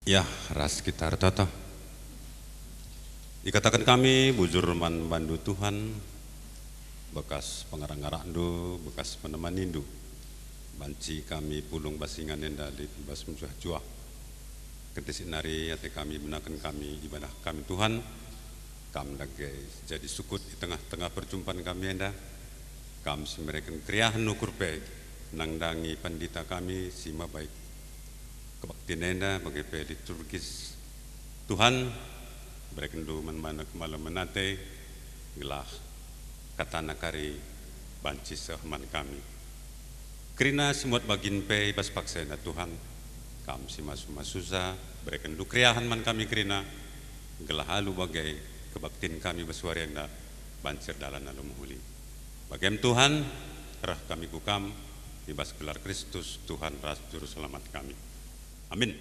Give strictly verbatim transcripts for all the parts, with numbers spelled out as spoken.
Yah, ras kita ertoto. Ikataken kami bujur man bandu Tuhan, bekas pengarak-ngarakndu, bekas penemanindu. Banci kami pulung bas ingan enda lit bas mejuah-juah. Kentisik nari ate kami benaken kami ibadah kami Tuhan, Kam dage jadi sukut i tengah-tengah perjumpan kami enda. Kam si mereken keriahen ukur pe nandangi pandita kami si mabai kebaktin enda bage pe liturgis. Tuhan, berekenndu man bana kemalemen ate, gelah katana kari banci seh man kami. Kerina si muat bagin pe i bas paksa enda, Tuhan, Kam si masu-masusa, berekenndu keriahen man kami kerina, gelah alu bage kebaktin kami bas wari enda banci erdalan alu mehuli. Bagem Tuhan, reh kami ku Kam, i bas gelar Kristus, Tuhan ras Juru Selamat kami. Amin.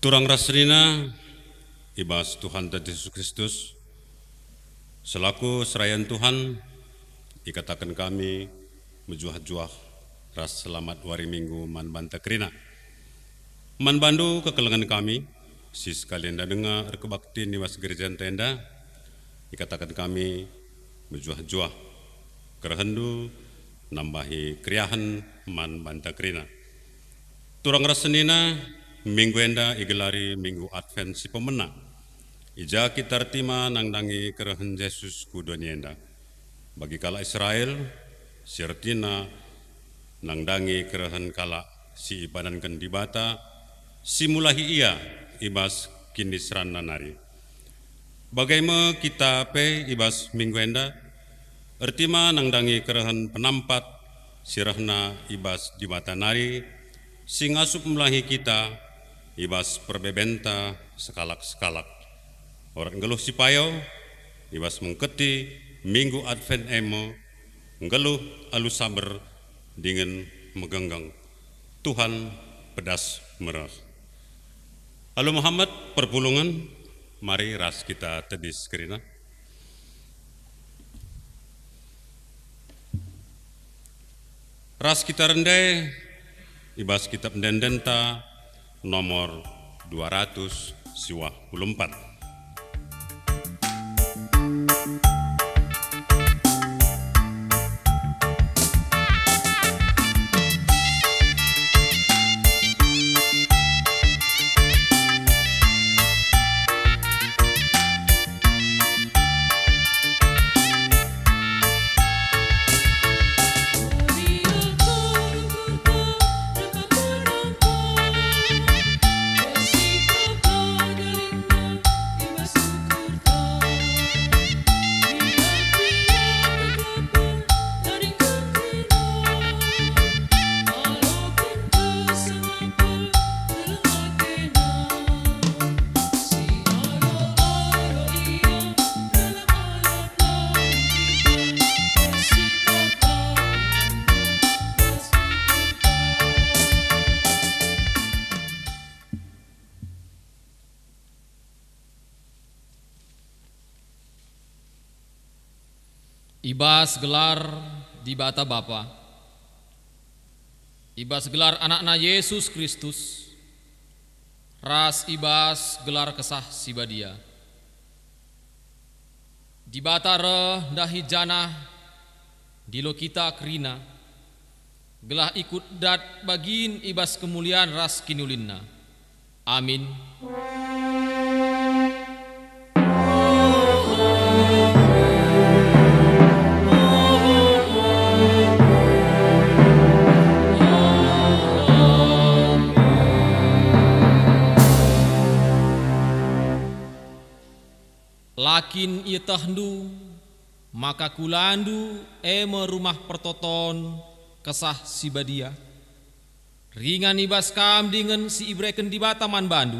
Turang ras senina i bas Tuhanta Jesus Kristus, selaku serayan Tuhan, ikataken kami mejuah-juah ras selamat wari Minggu man banta kerina. Man bandu kekelengen kami, si sekali enda denga erkebaktin i bas gerejanta enda, ikataken kami mejuah-juah kerehenndu nambahi keriahen man banta kerina. Turang ras senina, minggu enda igelari Minggu Advent si pemena. I ja kita ertima nandangi kerehen Jesus ku doni enda. Bagi kalak Israel, si ertina nandangi kerehen kalak si ipadanken Dibata, si mulahi ia i bas kiniseranNa nari. Bage me kita pe i bas minggu enda, ertima nandangi kerehen penampat si rehna i bas Dibata nari, si ngasup mulahi kita i bas perbebenta sekalak-sekalak. Orat nggeluh si payo, i bas mengketi Minggu Advent e me, nggeluh alu saber dingen megenggeng. Tuhan pedas mereh. Alu Muhammad perpulungen, mari ras kita tedis kerina. Ras kita rende i bas kitab ende-endenta nomor dua ratus siwah puluh empat. I bas gelar Dibata Bapa, i bas gelar AnakNa Jesus Kristus, ras i bas gelar Kesah Si Badia, Dibata reh ndahi janah ndilo kita kerina, gelah ikut dat bagin i bas kemulian ras kiniulinNa. Amin. La kin ietehndu maka kulandu e me rumah pertoton Kesah Si Badia, ringan i bas kam dingen si ibereken Dibata man bandu,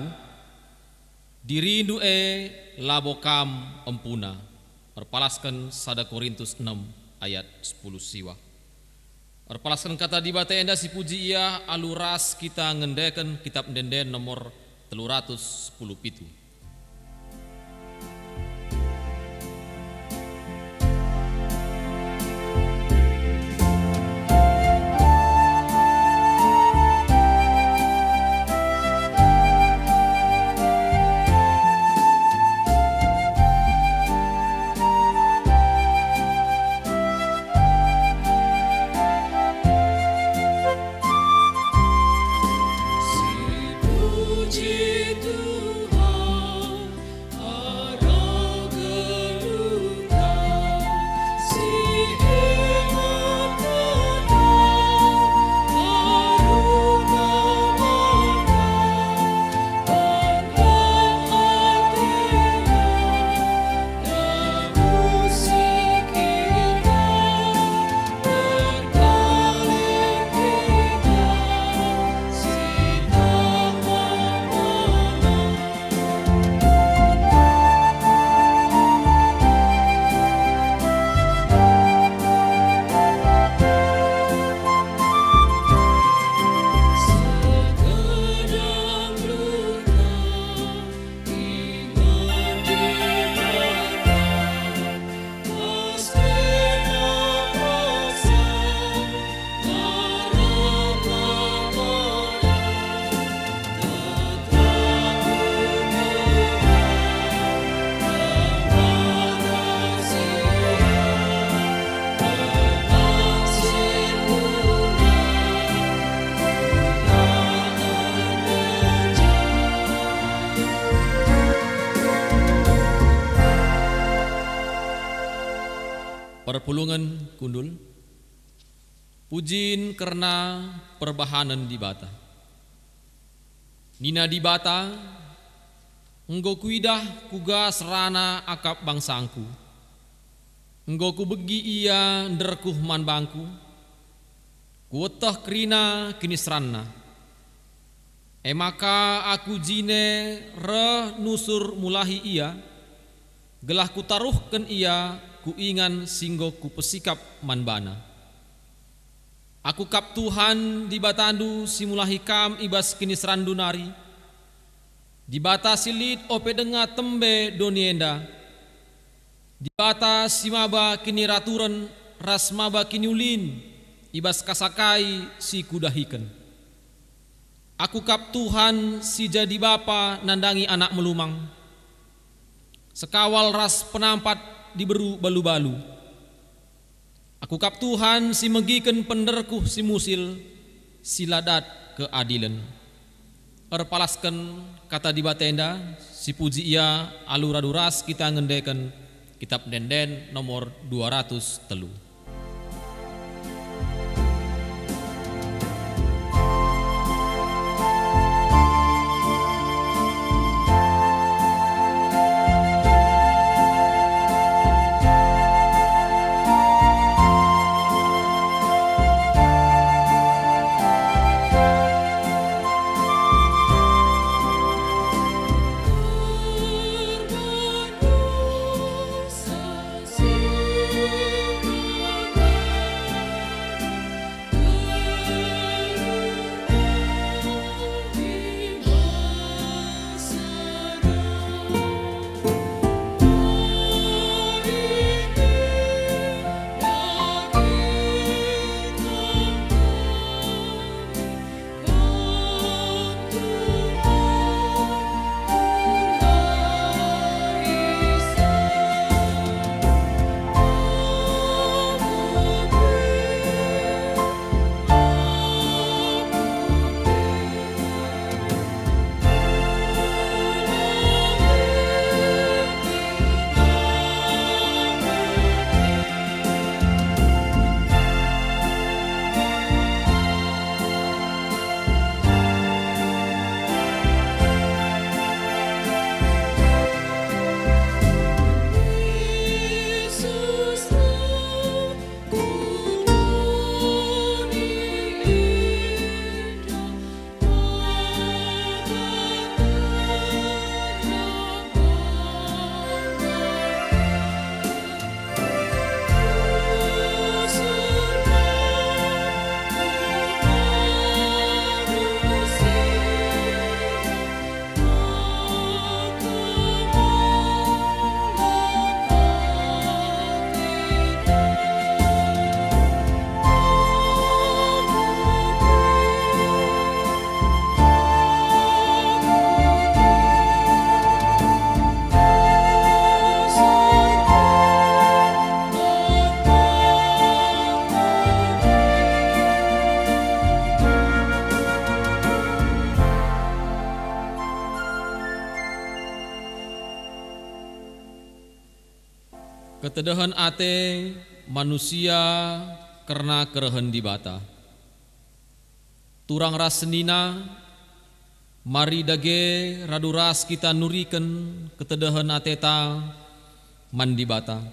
dirindu e labo kam empuna. Erpalasken sada Korintus enem ayat sepuluh siwa. Erpalasken kata Dibata enda sipuji ia alu ras kita ngendeken Kitap Ende-enden nomor telu ratus sepuluh pitu. Perpulungen kundul. Pujin kerna perbahanen Dibata. Nina Dibata, "Enggo kuidah kuga serana akap bangsangku. Enggo kubegi ia nderkuh man bangku. Kueteh kerina kiniseranna. E maka aku jine reh nusur mulahi ia, gelah kutaruhken ia ku ingan si enggo kupesikap man bana." Aku kap Tuhan, Dibatandu si mulahi kam i bas kiniseranndu nari, Dibata si lit ope denga tembe doni enda, Dibata si maba kiniraturen ras maba kiniulin i bas kasa kai si kudahiken. Aku kap Tuhan si jadi bapa nandangi anak melumang, sekawal ras penampat diberu balu-balu. Aku kap Tuhan si megiken penderkuh si musil, si la dat keadilen. Erpalasken kata Dibata enda, sipuji ia alu radu ras kita ngendeken Kitap Ende-enden nomor dua ratus telu. Ketedehen ate manusia kerna kerehen Dibata. Turang ras senina, mari dage radu ras kita nuriken ketedehen ateta man Dibata.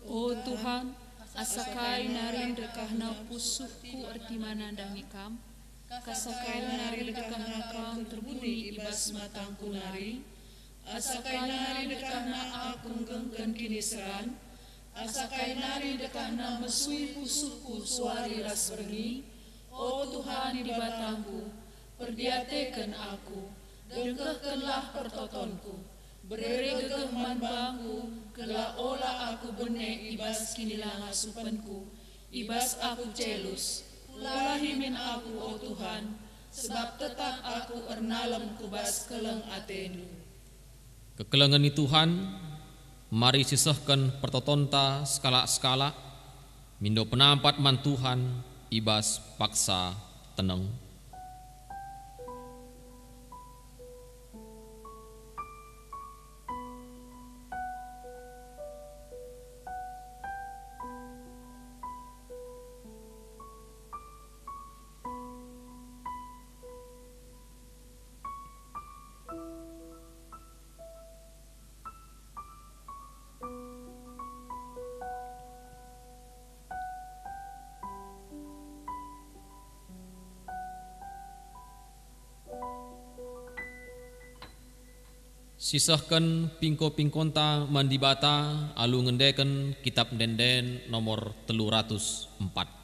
O Tuhan, asa kai nari dekahna pusuhku ertina nandangi Kam? Asa kai nari dekahna Kam terbuni i bas matangku nari? Asa kai nari dekahna aku nggengken kiniseran? Asa kai nari dekahna mesui pusuhku suari ras berngi? O Tuhan Dibatangku, perdiateken aku, dengkehkenlah pertotonku. Bere gegeh man bangku, gelah ola aku bene i bas kinilangasupenku, i bas aku celus. Pulahi min aku, o Tuhan, sebab tetap aku ernalem ku bas keleng ateNdu. Kekelengen ni Tuhan, mari sisehken pertotonta sekalak-sekalak, mindo penampat man Tuhan i bas paksa teneng. Sisehken pingko-pingkonta man Dibata alu ngendeken Kitap Ende-enden nomor telu ratus empat.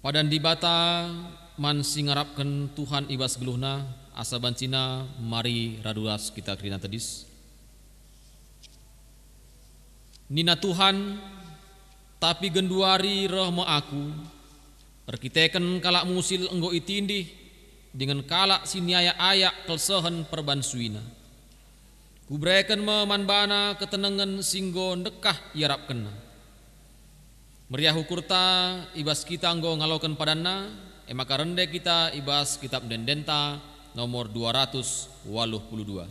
Padan Dibata man si ngarapken Tuhan i bas geluhna, asa bancina mari radu ras kita kerina tedis. Nina Tuhan, "Tapi genduari reh me Aku, erkiteken kalak musil enggo itindih, dingen kalak si niayak-ayak kelsehen perbansuina. Kubereken me man bana ketenengen si enggo ndekah iarapkenna." Meriah ukurta i bas kita enggo ngaloken padanna, e maka rende kita i bas Kitap Ende-endenta nomor dua ratus waluh puluh dua.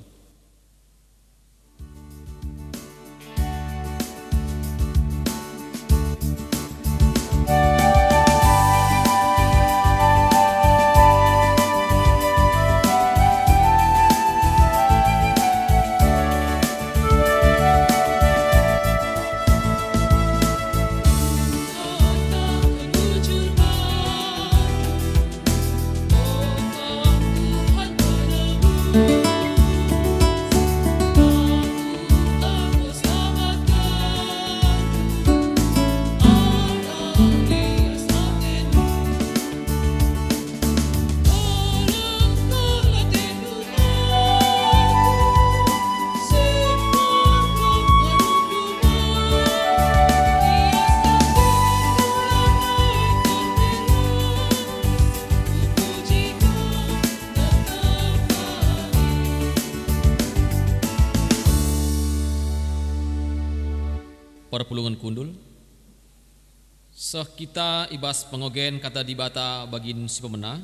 Perpulungen kundul, seh kita i bas pengogen Kata Dibata bagin si pemena,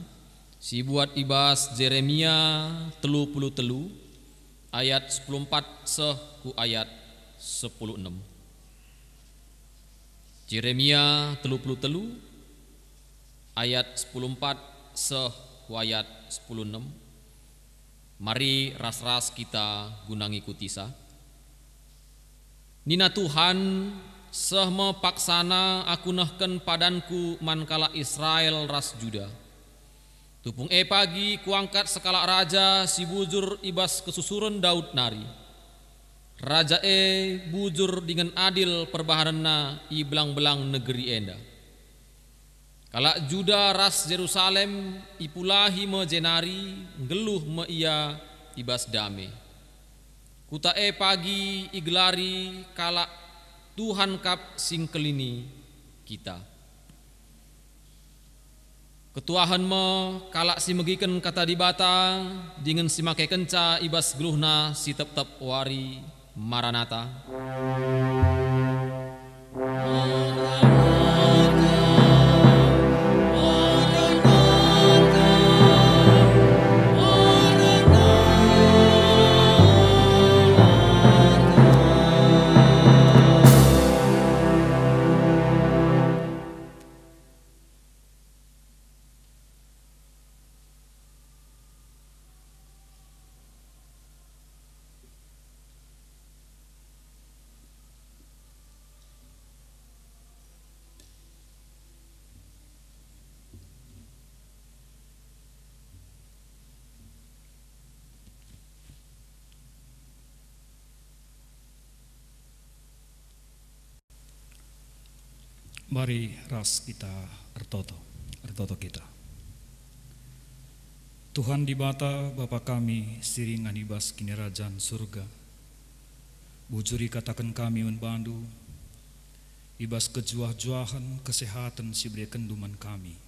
si buat i bas Jeremia telu puluh telu ayat sepuluh empat seh ku ayat sepuluh enam. Jeremia telu puluh telu ayat sepuluh empat seh ku ayat sepuluh enam. Mari ras-ras kita guna ngikutisa. Nina Tuhan, "Seh me paksana Aku nehken padanKu man kalak Israel ras Juda. Tupung e pagi Kuangkat sekalak raja si bujur i bas kesusuren Daud nari. Raja e bujur dingen adil perbahanenna i belang-belang negeri enda." Kalak Juda ras Jerusalem ipulahi me jenari nggeluh me ia i bas dame. Kuta e pagi igelari kalak, "Tuhan kap si ngkelini kita." Ketuahen me kalak si megiken Kata Dibata dingen si makekenca i bas geluhna si tep-tep wari. Maranatha. Mari ras kita ertoto, ertoto kita. Tuhan Dibata, Bapa kami si ringan i bas Kinirajan Surga, bujur ikataken kami man bandu, i bas kejuah-juahen kesehaten si iberekenNdu man kami,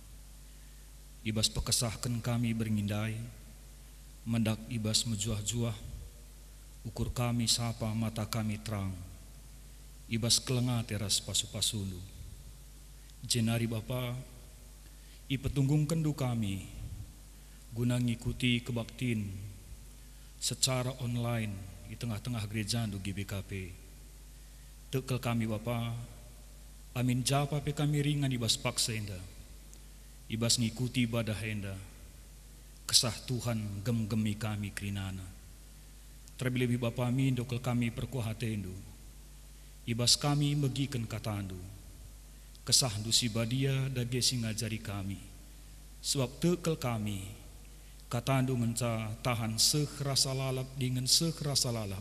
i bas pekesahken kami berngi ndai, mendak i bas mejuah-juah, ukur kami sapa mata kami terang, i bas keleng ate ras pasu-pasuNdu. Jenari Bapa, ipetunggungkenNdu kami guna ngikuti kebaktin secara online i tengah-tengah gerejaNdu G B K P. Tek kal kami Bapa, amin japa pe kami ringan i bas paksa enda, i bas ngikuti ibadah enda, Kesah Tuhan nggem-nggemi kami kerinana. Terlebih-lebih Bapa, mindo kal kami perkuah ateNdu, i bas kami megiken KataNdu. KesahNdu si badia dage si ngajari kami. Sebab tek kal kami, KataNdu ngenca tahan seh rasa lalap dingen seh rasa lalap,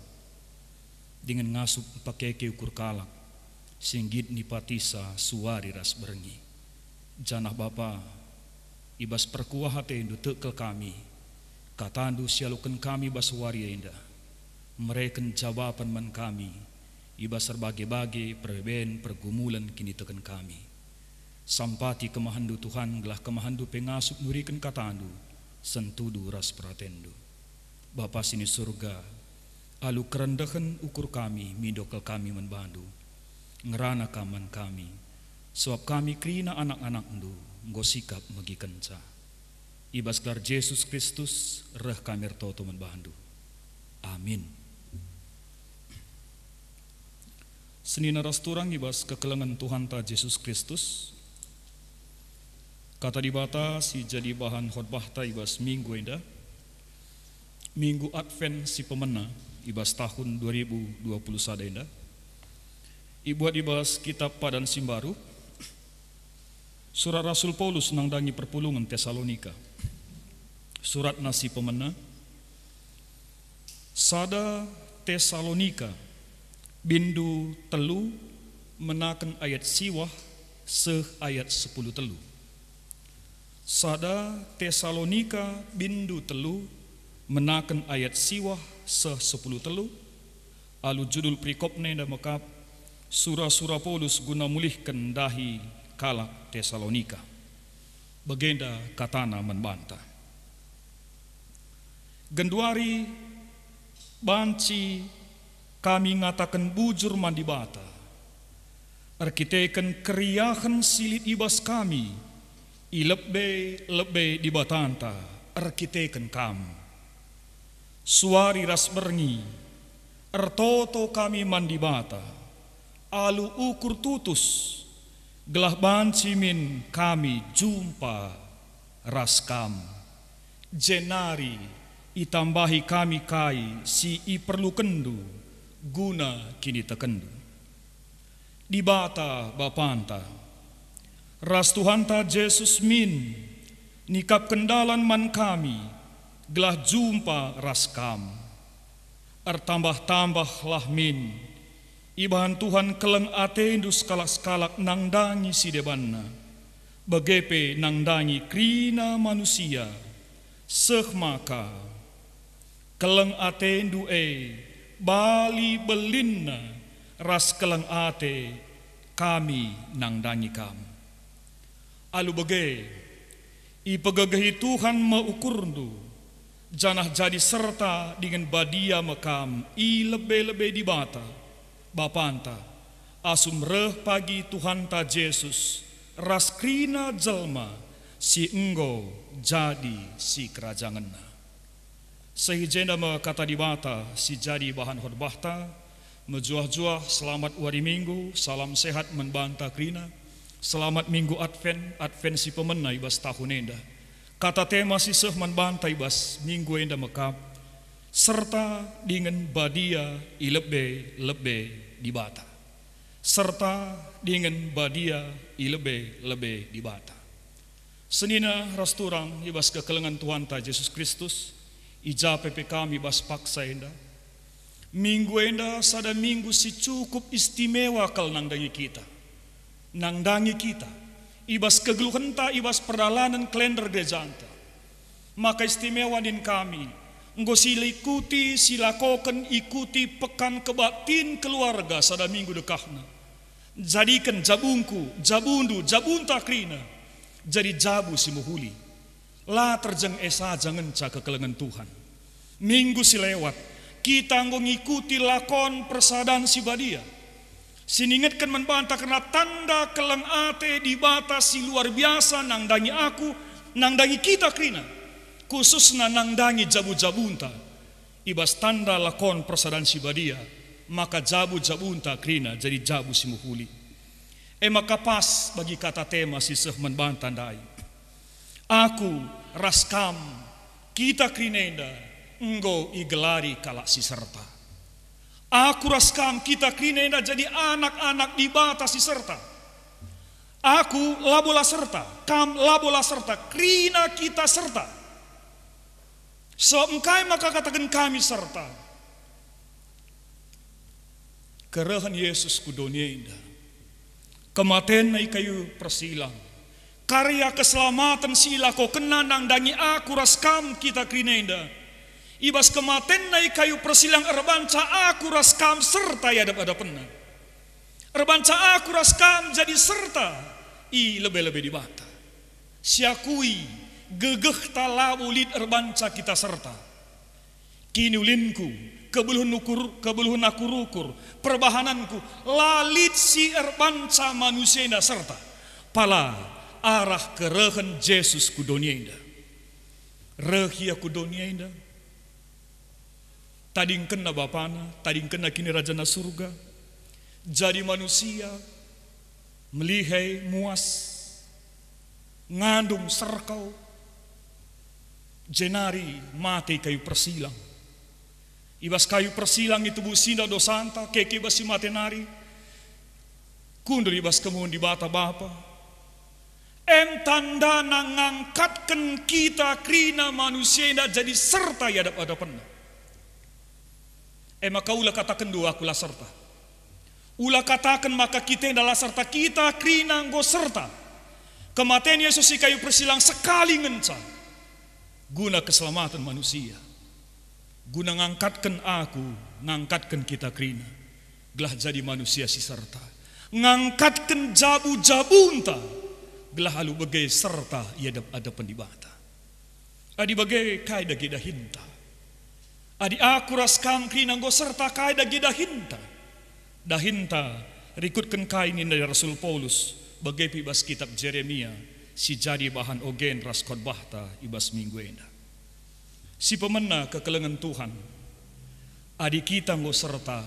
dingen ngasup mpekeke ukur kalak si nggit nipatisa suari ras berngi. Janah Bapa, i bas perkuah ateNdu tek kal kami, KataNdu sialoken kami bas wari enda, mereken jabapen man kami i bas erbage-bage perbeben pergumulen kiniteken kami. Sampati kemahenNdu Tuhan, gelah kemahenNdu pe ngasup nuriken KataNdu sentudu ras peratenNdu. Bapa si ni Surga, alu kerendehen ukur kami mindo kal kami man baNdu. Ngerana Kam man kami, sebab kami kerina anak-anakNdu enggo sikap megikenca. I bas gelar Jesus Kristus reh kami ertoto man baNdu. Amin. Senina ras turang i bas kekelengen Tuhanta Jesus Kristus, Kata Dibata si jadi bahan khotbahta i bas minggu enda, Minggu Advent si pemena i bas tahun dua ribu dua puluh sada enda, ibuat i bas Kitab Padan si Mbaru, surat Rasul Paulus nandangi perpulungen Tesalonika. Suratna si pemena, sada Tesalonika, bindu telu, menaken ayat siwah seh ayat sepuluh telu. Sada Tesalonika, bindu telu, menaken ayat siwah seh sepuluh telu, alu judul perikopna enda mekap, Sura-sura Paulus guna mulihken ndahi kalak Tesalonika. Bagenda katana man banta. Genduari banci kami ngataken bujur man Dibata, erkiteken keriahen si lit i bas kami, i lebe-lebe Dibatanta erkiteken Kam. Suari ras berngi, ertoto kami man Dibata, alu ukur tutus, gelah banci min kami jumpa ras Kam, jenari itambahi kami kai si iperlukenndu guna kinitekenndu. Dibata Bapanta, ras Tuhanta Jesus min nikapken dalan man kami, gelah jumpa ras Kam. Ertambah-tambahlah min ibahan Tuhan keleng atendu sekalak-sekalak nandangi si debanna, bage pe nandangi kerina manusia, seh maka keleng atendu e bali belinna ras keleng ate kami nandangi Kam. Alu bage, ipegegehi Tuhan me ukurndu, janah jadi serta dingen badia me kam i lebe-lebe Dibata, Bapanta, asum reh pagi Tuhanta Jesus ras kerina jelma si enggo jadi sikerajangenna. Seh i jenda me kata Dibata si jadi bahan khotbahta. Mejuah-juah selamat wari Minggu, salam sehat man banta kerina. Selamat Minggu Advent, Advent si pemena i bas tahun enda. Kata tema si seh man banta i bas minggu enda mekap, serta dingen badia i lebe-lebe Dibata. Serta dingen badia i lebe-lebe Dibata. Senina ras turang i bas kekelengen Tuhanta Jesus Kristus, i ja pe pe kami bas paksa enda. Minggu enda sada minggu si cukup istimewa kal nandangi kita. Nandangi kita, i bas kegeluhenta, i bas perdalanen kalender gerejanta. Maka istimewa nin kami, enggo silikuti, silakoken, ikuti Pekan Kebaktin Keluarga sada minggu dekahna. Jadiken jabungku, jabundu, jabunta kerina jadi jabu si mehuli. La terjeng e saja ngenca kekelengen Tuhan. Minggu si lewat, kita enggo ngikuti lakon persadan si badia, si ningetken man banta kerna tanda keleng ate Dibata si luar biasa nandangi aku, nandangi kita kerina, khususna nandangi jabu-jabunta. I bas tanda lakon persadan si badia, maka jabu-jabunta kerina jadi jabu si mehuli. E maka pas bagi kata tema si seh man banta ndai. Aku ras kam, kita kerina enda enggo igelari kalak si serta. Aku ras kam, kita kerina enda jadi anak-anak Dibata si serta. Aku labo la serta, kam labo la serta, kerina kita serta. Sebab engkai maka kataken kami serta? Kerehen Yesus ku doni enda, kematenNa i kayu persilang, karya keselamaten si ilakokenNa nandangi aku ras kam, kita kerina enda. I bas kematenNa i kayu persilang erbanca aku ras kam serta i adep-adepenNa. Erbanca aku ras kam jadi serta i lebe-lebe Dibata. Siakui gegehta labo lit erbanca kita serta. Kiniulinku, kebeluhen ukur, kebeluhen aku rukur, perbahananku, la lit si erbanca manusia enda serta. Pala arah kerehen Jesus ku doni enda. Reh ia ku doni enda. Tadingkenna Bapana, tadingkenna Kinirajanna Surga, jadi manusia, melihe, muas, ngandung, serkau, jenari mate i kayu persilang. I bas kayu persilang itubusinda dosanta, keke bas si mate nari, kundul i bas kemuhen Dibata Bapa. Em tandana ngangkatken kita kerina manusia enda jadi serta i adep-adepenNa. E maka ula katakenndu, "Aku la serta." Ula kataken maka kita enda la serta, kita kerina enggo serta. Kematen Yesus i kayu persilang sekali ngenca guna keselamaten manusia. Guna ngangkatken aku, ngangkatken kita kerina, gelah jadi manusia si serta. Ngangkatken jabu-jabunta, gelah alu bage serta i adep-adepen Dibata. Adi bage, kai dage dahinta? Adi aku ras kam kerina enggo serta, kai dage dahinta? Dahinta Rikutken kai nina Rasul Paulus bage pe i bas kitab Jeremia si jadi bahan ogen ras khotbahta i bas minggu enda. Si pemena kekelengen Tuhan, adi kita enggo serta,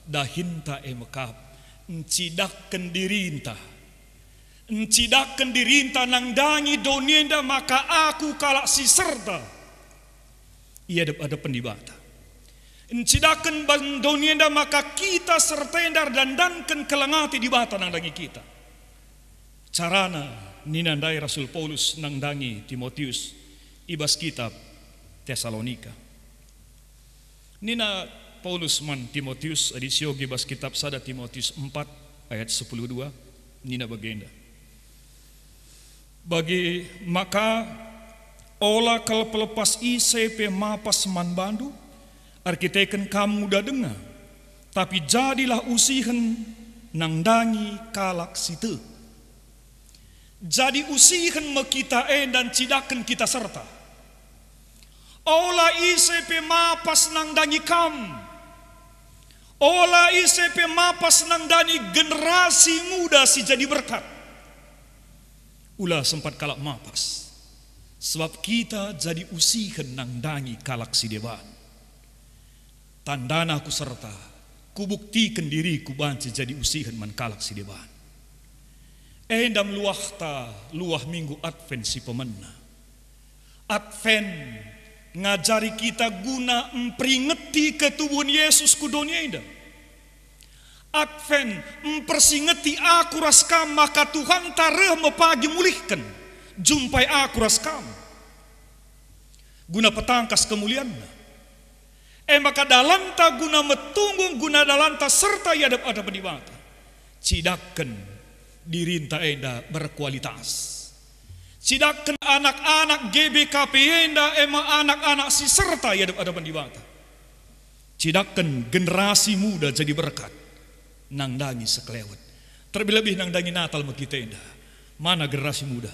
dahinta e mekap, ncidahken dirinta. Ncidahken dirinta nandangi doni enda maka aku kalak si serta i adep-adepen Dibata. Ncidahken ban doni enda maka kita serta enda erdandanken keleng ate Dibata nandangi kita. Carana nina ndai Rasul Paulus nandangi Timotius i bas kitab Tesalonika. Nina Paulus man Timotius, adi siogi bas kitab sada Timotius empat ayat sepuluh dua, nina bagenda, "Bagi maka ola kal pelepas ise pe mapas man bandu, erkiteken kam nguda denga, tapi jadilah usihen nandangi kalak si tek." Jadi usihen me kita enda ncidahken kita serta. Ola ise pe mapas nandangi kam. Ola ise pe mapas nandangi generasi muda si jadi berkat. Ula sempat kalak mapas, sebab kita jadi usihen nandangi kalak si deban. Tandana aku serta, kubuktiken diriku banci jadi usihen man kalak si deban. Enda me luahta, luah minggu Advent si pemena. Advent ngajari kita guna mperingeti ketubuhen Yesus ku doni enda. Advent mpersingeti aku ras kam maka Tuhanta reh me pagi mulihken, jumpai aku ras kam. Guna petangkas kemulianNa. E maka dalanta guna metunggung, guna dalanta serta i adep-adepen Dibata. Cidahken dirinta enda berkualitas. Cidahken anak-anak G B K P enda e me anak-anak si serta i adep-adepen Dibata. Cidahken generasi muda jadi berkat. Nandangi sekelewet. Terlebih-lebih nandangi Natal me kita enda. Mana generasi muda?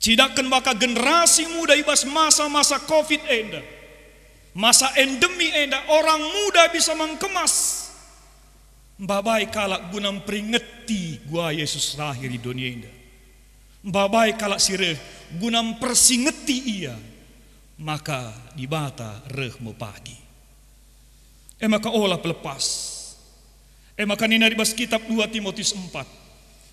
Cidahken maka generasi muda i bas masa-masa covid enda, masa endemi enda, orang muda bisa mengkemas. Mbabai kalak guna mperingeti gua Yesus lahir i doni enda. Mbabai kalak si reh guna mpersingeti ia, maka Dibata reh me pagi. E maka ola pelepas. E maka nina i bas kitab dua Timotius empat,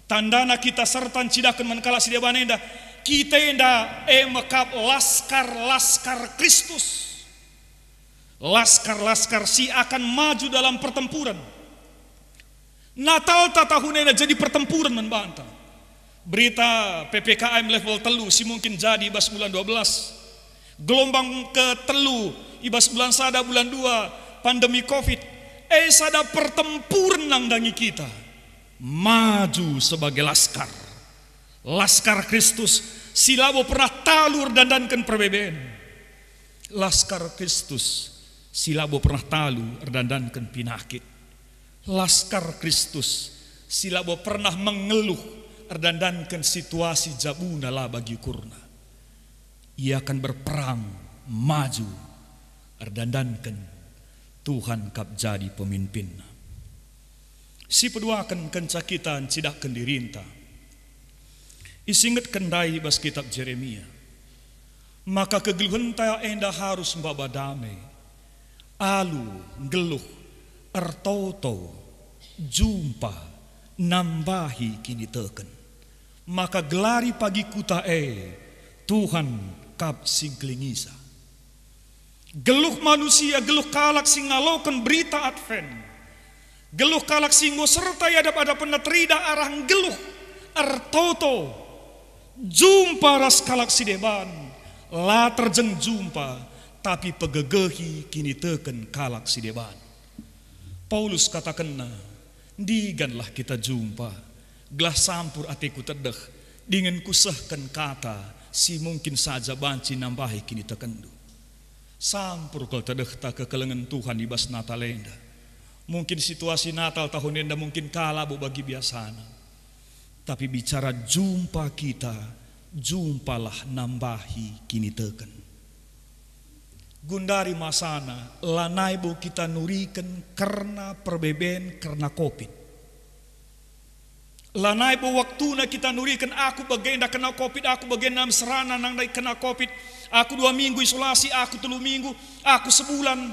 tandana kita serta ncidahken man kalak si deban enda, kita enda e mekap laskar-laskar Kristus. Laskar-laskar si akan maju dalam pertempuran. Natalta tahun enda jadi pertempuran man banta. Berita P P K M level telu si mungkin jadi i bas bulan dua belas. Gelombang ketelu i bas bulan sada, bulan dua, pandemi covid. E sada pertempuran nandangi kita. Maju sebagai laskar. Laskar Kristus si labo pernah talu erdandanken perbeben. Laskar Kristus si labo pernah talu erdandanken pinakit. Laskar Kristus si labo pernah mengeluh erdandanken situasi jabuna la bagi ukurna. Ia akan berperang maju erdandanken Tuhan kap jadi pemimpinna. Si peduaken kenca kita ncidahken dirinta. Isingetken ndai i bas kitab Jeremia, maka kegeluhenta enda harus maba dame, alu, nggeluh, ertoto, jumpa, nambahi kiniteken. Maka gelari pagi kuta e, Tuhan kap si ngkelingisa. Geluh manusia, geluh kalak si ngaloken berita Advent, geluh kalak si enggo serta i adep-adepenna teridah arah nggeluh, ertoto, jumpa ras kalak si deban, la terjeng jumpa, tapi pegegehi kiniteken kalak si deban. Paulus katakenna, "Ndiganlah kita jumpa, gelah sampur ateku tedeh, dingen kusehken kata si mungkin saja banci nambahi kinitekenndu." Sampur kal tedehta kekelengen Tuhan i bas Natal enda. Mungkin situasi Natal tahun enda mungkin ka labo bagi biasana. Tapi bicara jumpa kita, jumpalah nambahi kiniteken. Gundari masana, lanai bo kita nuriken kerna perbeben kerna covid. Lanai bo waktuna kita nuriken, "Aku bagenda kena covid, aku bagenda mesrana nandangi kena covid, aku dua minggu isolasi, aku telu minggu, aku sebulan,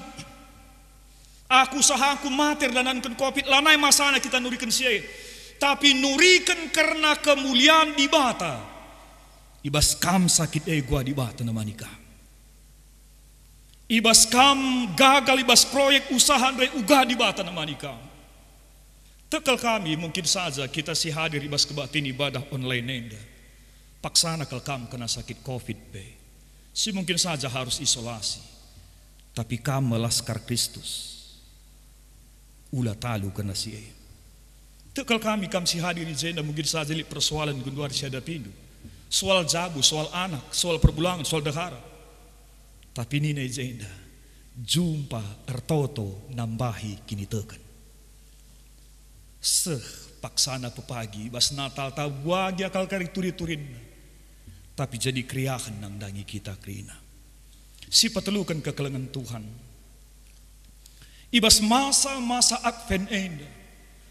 aku usahaku mate erdandanken covid." Lanai masana kita nuriken si e, tapi nuriken kerna kemulian Dibata. I bas kam sakit e, uga Dibata nemani kam. I bas kam gagal i bas proyek usaha ndai, uga Dibata nemani kam. Tek kal kami, mungkin saja kita si hadir i bas kebaktin ibadah online enda, paksana kal kam kena sakit covid pe, si mungkin saja harus isolasi. Tapi kam me laskar Kristus. Ula talu kena si e. Tek kal kami, kam si hadir i jenda, mungkin saja lit persoalen genduari si hadapindu. Soal jabu, soal anak, soal perbulangen, soal ndehara. Tapi nina i jenda, jumpa ertoto nambahi kiniteken. Seh paksana pepagi i bas Natal, tabo agi akal kari turi-turinna, tapi jadi keriahen nandangi kita kerina. Si peteluken kekelengen Tuhan. I bas masa-masa Advent enda,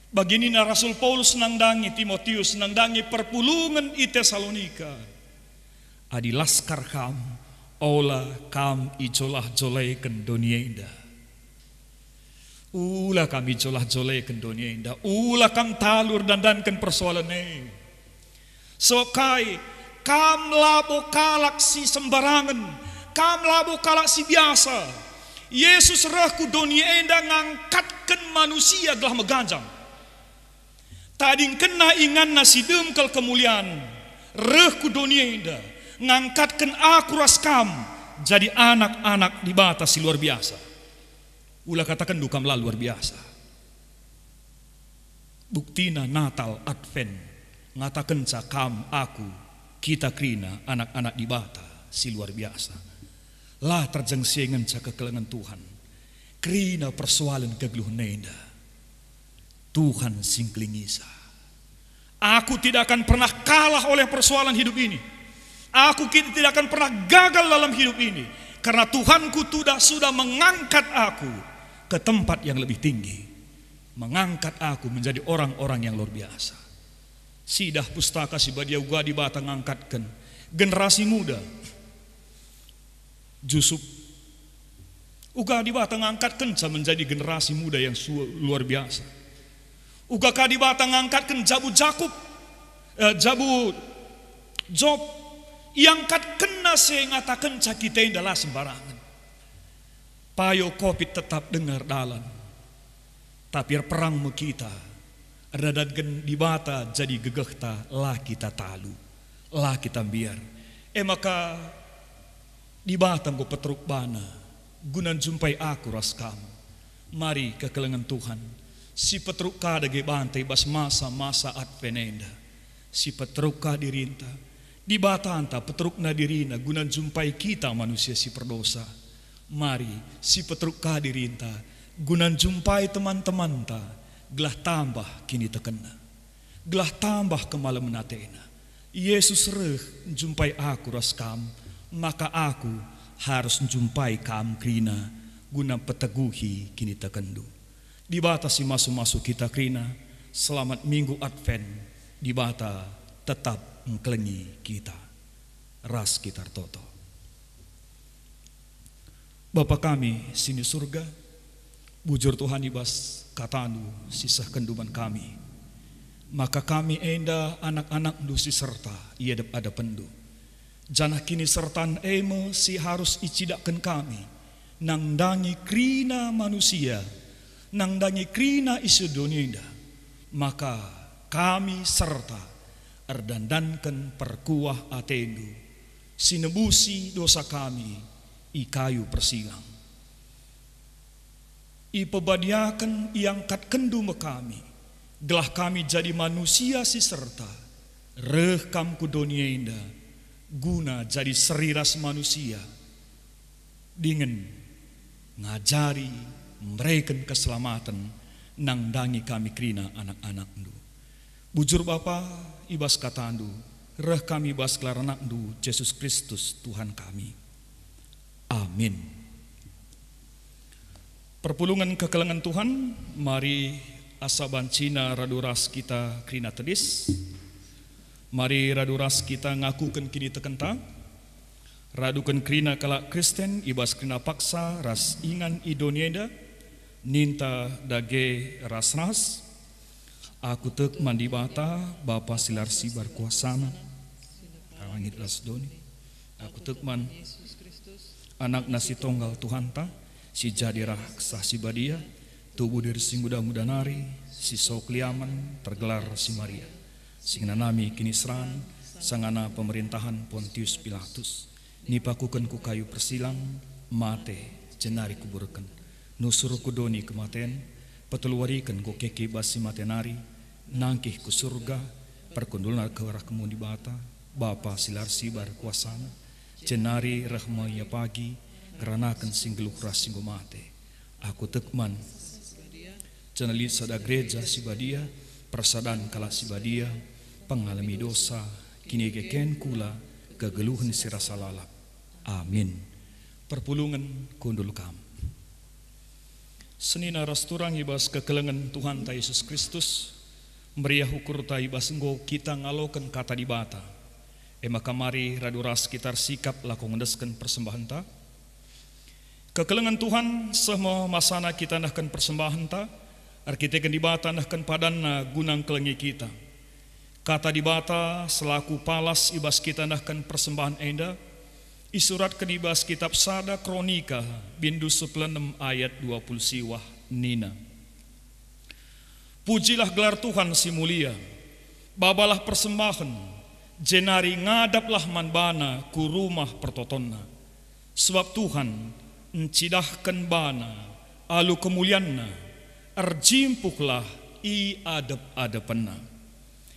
bagi nina Rasul Paulus nandangi Timotius, nandangi perpulungen i Tesalonika, "Adi laskar kam, ola kam ijolah-joleken doni enda." Ula kam ijolah-joleken doni enda, ula kam talu erdandanken persoalen e. Sebab kai? Kam labo kalak si sembarangen, kam labo kalak si biasa. Yesus reh ku doni enda ngangkatken manusia gelah meganjang. Tadingkenna inganna si dem kal kemulian, reh ku doni enda, ngangkatken aku ras kam jadi anak-anak Dibata si luar biasa. Ula katakenndu kam la luar biasa. Buktina Natal Advent ngatakenca kam, aku, kita kerina anak-anak Dibata si luar biasa. La terjeng si e ngenca kekelengen Tuhan. Kerina persoalen kegeluhen enda. Tuhan si ngkelingisa. Aku tidak akan pernah kalah oleh persoalan hidup ini. Aku ki-, tidak akan pernah gagal dalam hidup ini. Karena Tuhanku tudah sudah mengangkat aku ke tempat yang lebih tinggi. Mengangkat aku menjadi orang-orang yang luar biasa. Sidah Pustaka Si Badia, uga Dibata ngangkatken generasi muda. Jusup. Uga Dibata ngangkatkenca menjadi generasi muda yang su-, luar biasa. Uga ka Dibata ngangkatken jabu Jakup, eh, jabu Job, iangkatkenna si e ngatakenca kita enda la sembarangen. Payo covid tetap denga erdalan. Tapi erperang me kita, erdandanken Dibata jadi gegehta, la kita talu, la kita mbiar. E maka Dibata enggo peteruk bana guna njumpai aku ras kam. Mari kekelengen Tuhan, si peteruk ka dage banta i bas masa-masa Advent enda. Si peteruk ka dirinta, Dibatanta peterukna dirina guna njumpai kita manusia si perdosa. Mari, si peteruk ka dirinta guna njumpai teman-temanta, gelah tambah kinitekenna, gelah tambah kemalemen atena. Yesus reh njumpai aku ras kam, maka aku harus njumpai kam kerina guna mpeteguhi kinitekenndu. Dibata si masu-masu kita kerina, selamat Minggu Advent, Dibata tetap ngkelengi kita. Ras kita ertoto. Bapa kami si ni Surga, bujur Tuhan i bas kataNdu si sehkenNdu man kami, maka kami enda anak-anakNdu si serta i adep-adepenNdu. Janah kinisertan e me si harus icidahken kami nandangi kerina manusia, nandangi kerina isi doni enda, maka kami serta erdandanken perkuah ateNdu, si nebusi dosa kami i kayu persilang. Ipebadiaken, iangkatkenNdu me kami, gelah kami jadi manusia si serta. Reh Kam ku doni enda guna jadi seri ras manusia, dingen ngajari, mereken keselamaten nandangi kami kerina anak-anakNdu. Bujur Bapa, i bas kataNdu, reh kami i bas gelar AnakNdu, Jesus Kristus, Tuhan kami. Amin. Perpulungen kekelengen Tuhan, mari Asa bancina radu ras kita kerina tedis. Mari radu ras kita ngakuken kinitekenta. Raduken kerina kalak Kristen i bas kerina paksa ras ingan i doni enda, ninta dage ras-ras. Aku tek man Dibata, Bapa si la ersibar kuasaNa, langit ras doni. Aku tek man AnakNa si Tonggal Tuhanta, si jadi rah Kesah Si Badia, tubuh diri si nguda-nguda nari, si sok liamen, tergelar si Maria, si ngenanami kiniseran, sangana pemerintahan Pontius Pilatus, nipakuken ku kayu persilang, mate, jenari kuburken, nusur ku doni kematen, peteluwariken enggo keke bas si mate nari, nangkih ku Surga, perkundulna ku arah kemuen Dibata, Bapa si la ersibar kuasaNa, jenari reh me Ia pagi, ngeranaken si nggeluh ras si enggo mate. Aku tek man, janah lit sada gereja si badia, persadan kalak si badia, pengalemi dosa, kinigeken kula, kegeluhen si rasa lalap. Amin. Perpulungen kundul kam. Senina ras turang i bas kekelengen Tuhanta Yesus Kristus, meriah ukurta i bas enggo kita ngaloken Kata Dibata. E maka mari radu ras kita ersikap lako ngendesken persembahenta. Kekelengen Tuhan, seh me masana kita nehken persembahenta, erkiteken Dibata nehken padanNa guna ngkelengi kita. Kata Dibata selaku palas i bas kita nehken persembahen enda, isuratken i bas kitap sada Kronika, bindu sepuluh enem ayat dua puluh siwah, nina, "Pujilah gelar Tuhan si mulia, babalah persembahen, jenari ngadaplah man baNa ku rumah pertotonna. Sebab Tuhan ncidahken baNa alu kemulianNa, erjimpuhlah i adep-adepenNa."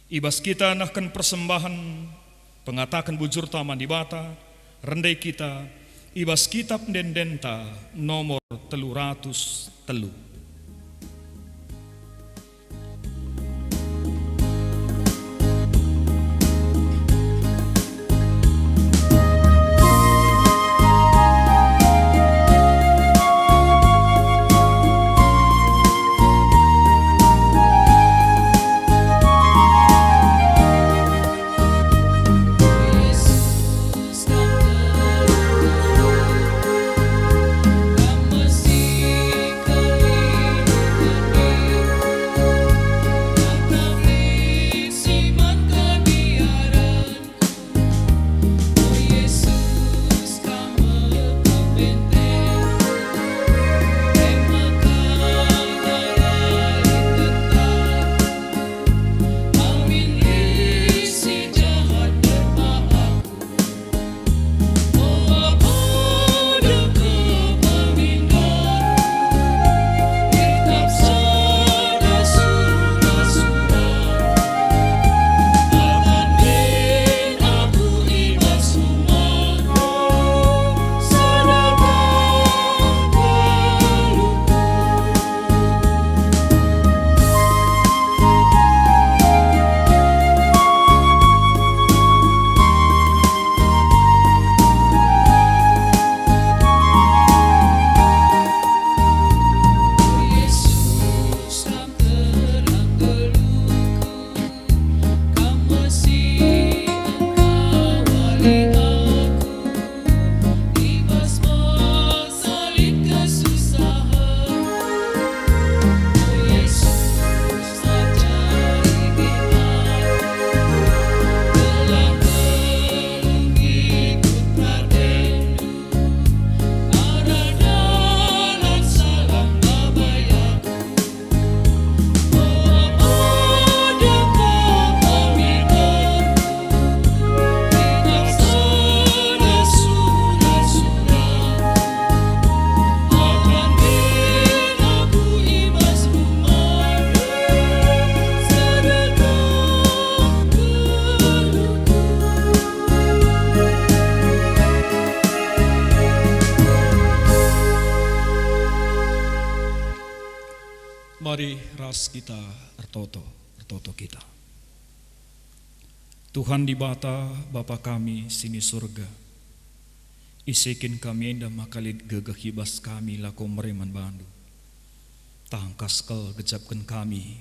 I bas kita nehken persembahen, pengataken bujurta man Dibata, rende kita i bas Kitap Ende-endenta nomor telu ratus telu. Mari ras kita ertoto, ertoto kita. Tuhan Dibata, Bapa kami si ni Surga, iseken kami enda maka lit gegeh i bas kami lako mere man baNdu. Tangkas kal gejapken kami,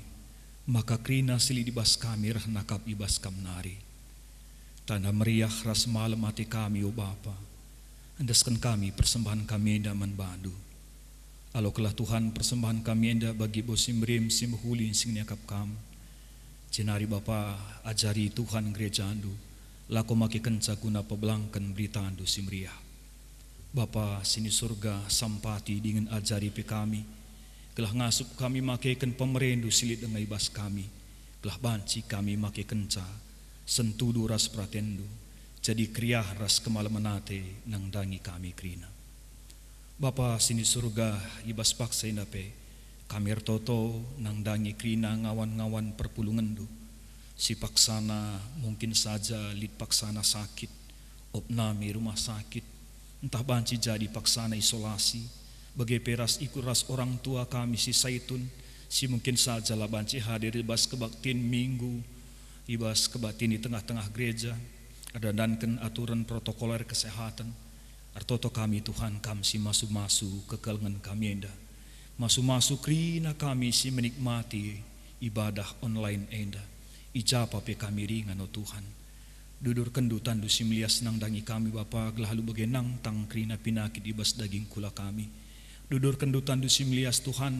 maka kerina si lit i bas kami reh nakap i bas Kam nari. Tanda meriah ras malem ate kami, o Bapa, endesken kami persembahen kami enda man Bandu. Alokenlah Tuhan persembahen kami enda bagi bas si merim si mehuli si ngeniakap Kam. Jenari Bapa, ajari Tuhan gerejaNdu, lako makekenca guna pebelangken beritandu si meriah. Bapa si ni Surga, sampati dingen ajari pe kami, gelah ngasup kami makeken pemerendu si lit denga i bas kami, gelah banci kami makekenca sentudu ras peratendu, jadi keriahen ras kemalemen ate nandangi kami kerina. Bapa si ni Surga, i bas paksa enda pe kami ertoto nandangi kerina ngawan-ngawan perpulungenndu. Si paksana mungkin saja lit paksana sakit, opnam i rumah sakit, ntah banci jadi paksana isolasi, bage pe ras ikut ras orang tua kami si Saitun, si mungkin saja la banci hadir i bas kebaktin Minggu, i bas kebaktin i tengah-tengah gereja, erdandanken aturen protokoler kesehatan. Ertoto kami, Tuhan, Kam si masu-masu kekelengen kami enda. Masu-masu kerina kami si menikmati ibadah online enda, i ja pa pe kami ringan, o Tuhan. Dudurkenndu tanNdu si melias nandangi kami, Bapa, gelah alu bage nangtang kerina pinakit i bas daging kula kami. Dudurkenndu tanNdu si melias, Tuhan,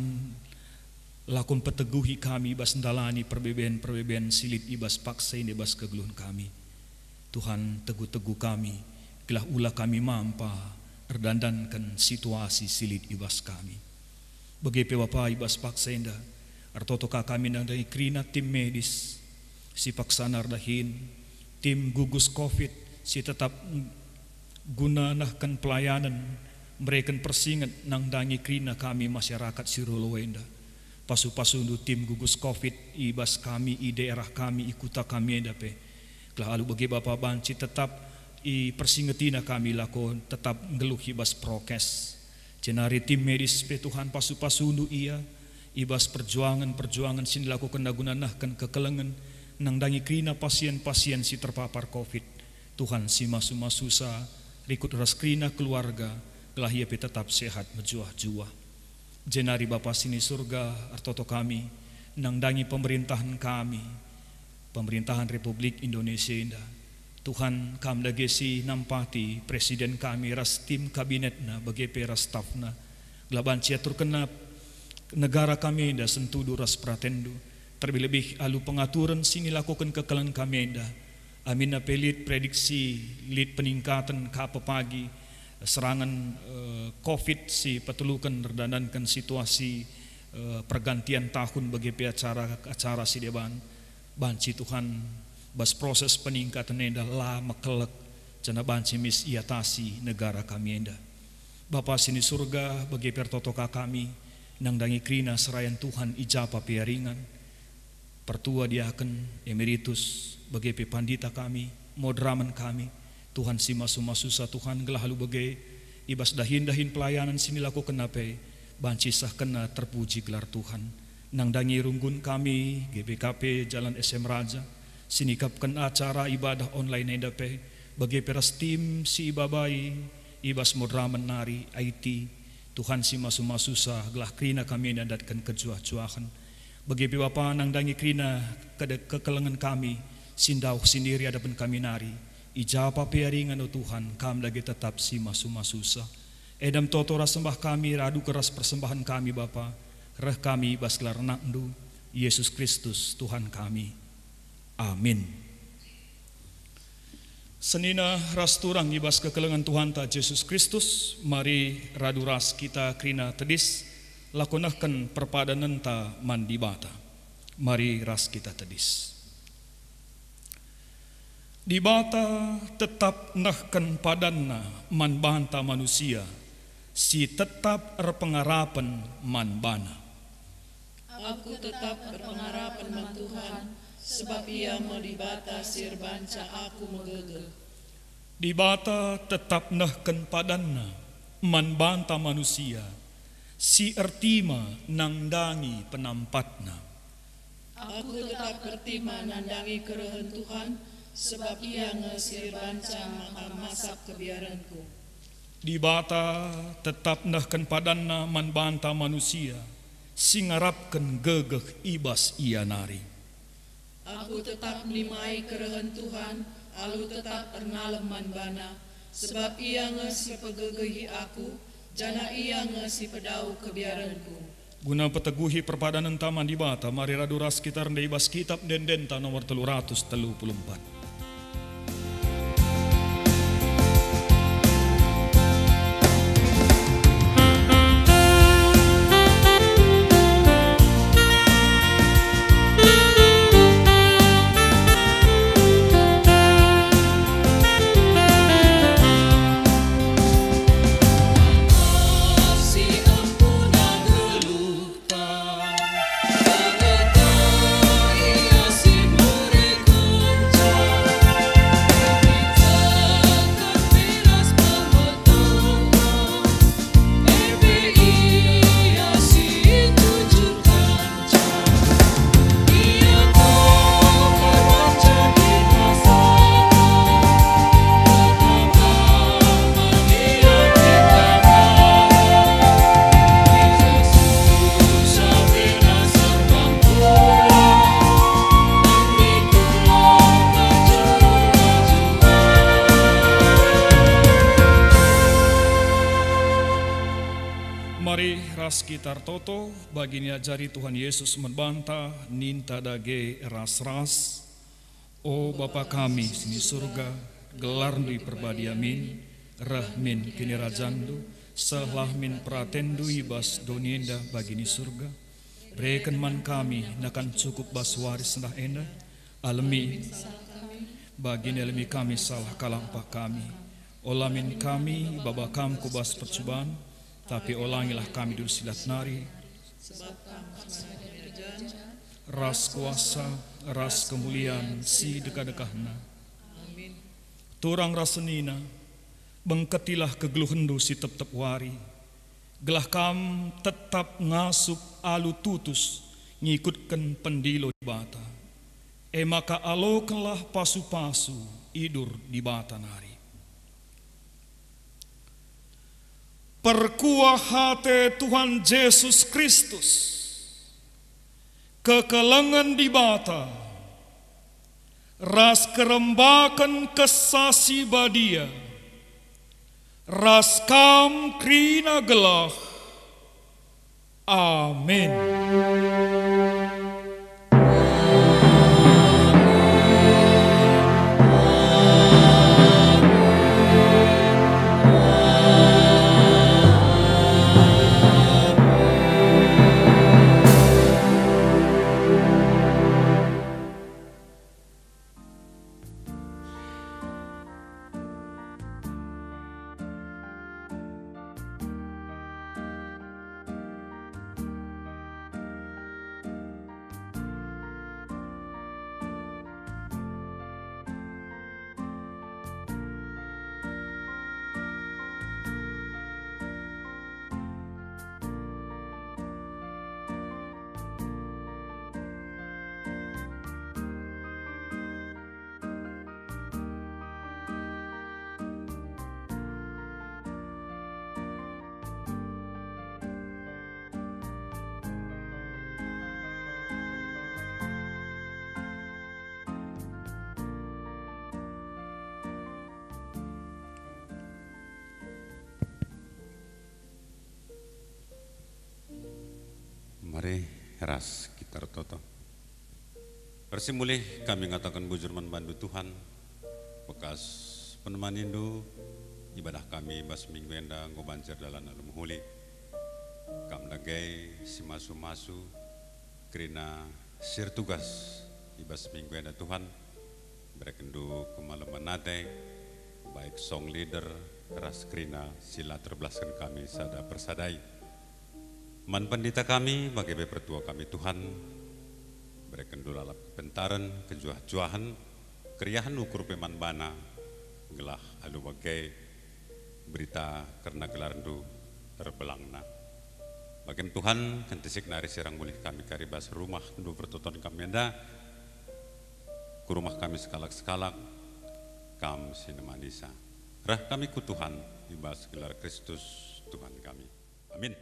lako mpeteguhi kami i bas ndalani perbeben-perbeben si lit i bas paksa enda i bas kegeluhen kami. Tuhan, tegu-tegu kami, gelah ula kami mampa erdandanken situasi si lit i bas kami. Bage pe Bapa, i bas paksa enda, ertoto ka kami nandangi kerina tim medis si paksana erdahin, tim gugus covid si tetap guna nehken pelayanen, mereken persinget nandangi kerina kami masyarakat si Rolo enda. Pasu-pasundu tim gugus covid i bas kami, i daerah kami, i kuta kami enda pe. Gelah alu bage Bapa banci tetap ipersingetina kami lako tetap nggeluh i bas prokes. Jenari tim medis pe, Tuhan, pasu-pasundu ia i bas perjuangen-perjuangen si nilakokenna guna nehken kekelengen nandangi kerina pasien-pasien si terpapar covid. Tuhan si masu-masusa, rikut ras kerina keluarga, gelah ia pe tetap sehat mejuah-juah. Jenari Bapa si ni Surga, ertoto kami nandangi pemerintahen kami, pemerintahen Republik Indonesia enda. Tuhan, Kam dage si nampati Presiden kami ras tim kabinetna, bage pe ras stafna, gelah banci aturkenna negara kami enda sentudu ras peratenNdu, terlebih-lebih alu pengaturen si nilakoken kekelengen kami enda. Aminna pe lit prediksi, lit peningkaten ka pepagi serangan, eh, covid si peteluken erdandanken situasi, eh, pergantian tahun bage pe acara-acara si deban. Banci Tuhan, bas proses peningkatan enda la mekelek, janah banci mis iatasi negara kami enda. Bapa si ni Surga, bage pe ertoto ka kami nandangi kerina serayan Tuhan i ja pa pe ia ringan, pertua diaken, emeritus, bage pe pandita kami, moderamen kami. Tuhan si masu-masusa, Tuhan, gelah alu bage i bas dahin-dahin pelayanan si nilakokenna pe banci isehkenna terpuji gelar Tuhan. Nandangi runggun kami, G B K P Jalan S M Raja, si nikapken acara ibadah online enda pe, bage pe ras tim si ibabai i bas moderamen nari, I T. Tuhan si masu-masusa, gelah kerina kami enda ndatken kejuah-juahen. Bage pe Bapa nandangi kerina kede-, kekelengen kami, si ndauh sendiri adepen kami nari. I ja pa pe ia ringan, o Tuhan, Kam dage tetap si masu-masusa. Enda me toto ras sembah kami, radu ras persembahen kami, Bapa, reh kami i bas gelar AnakNdu, Yesus Kristus, Tuhan kami. Amin. Senina ras turang i bas kekelengen Tuhanta Jesus Kristus, mari radu ras kita kerina tedis, lako nehken perpadanenta man Dibata. Mari ras kita tedis. Dibata tetap nehken padanNa man banta manusia si tetap erpengarapen man baNa. Aku tetap erpengarapen man Tuhan, sebab Ia me Dibata si erbanca aku megegeh. Dibata tetap nehken padanNa man banta manusia si ertima nandangi penampatNa. Aku tetap ertima nandangi kerehen Tuhan, sebab Ia nge si erbanca maka masap kebiarenku. Dibata tetap nehken padanNa man banta manusia si ngarapken gegeh i bas Ia nari. Aku tetap nimai kerehen Tuhan, alu tetap ernalem man baNa, sebab Ia nge si pegegehi aku, janah Ia nge si pedauh kebiarenku. Guna peteguhi perpadanenta man Dibata, mari radu ras kita rende i bas Kitap Ende-endenta nomor telu ratus telu puluh empat. Mari ras kita ertoto, bagi niajari Tuhan Yesus man banta, ninta dage ras-ras. O Bapa kami si i Surga, gelarNdu iperbadia min, reh min kinirajanNdu, sehlah min peratenNdu i bas doni enda bagi i Surga. Bereken man kami nakan cukup bas wari sendah enda, alemi, bagi nalemi kami salah kalak mpah kami. Ola min kami ibaba Kam ku bas percuban, tapi olangilah kami dulu si jahat nari. Sebab Kam ras kuasa, ras kemulian si dekah-dekahna. Amin. Turang ras senina, bengketilah kegeluhenNdu si tep-tep wari, gelah Kam tetap ngasup alu tutus ngikutken pendilo Dibata. E maka alokenlah pasu-pasu idur Dibata nari. Perkuah ate Tuhan Jesus Kristus, kekelengen Dibata, ras kerembaken Kesah Si Badia, ras kam kerina gelah. Amin. Mari ras kita ertoto. Ersimulih kami ngataken bujur man bandu, Tuhan, bekas penemanindu ibadah kami bas minggu enda enggo banci erdalan alu mehuli. Kam dage si masu-masu kerina si ertugas i bas minggu enda, Tuhan. BerekenNdu kemalemen ate, baik song leader ras kerina si la terbelasken kami sada persadai. Man pendeta kami, bage pe pertua kami, Tuhan, berekenNdu lalap kepentaren, kejuah-juahen, keriahen ukur pe man bana, gelah alu bage berita kerna gelarNdu erbelangna. Bagem Tuhan, kentisik nari sirang mulih kami kari bas rumahNdu pertoton kami enda, ku rumah kami sekalak-sekalak, Kam si nemanisa. Reh kami ku Tuhan, i bas gelar Kristus Tuhan kami. Amin.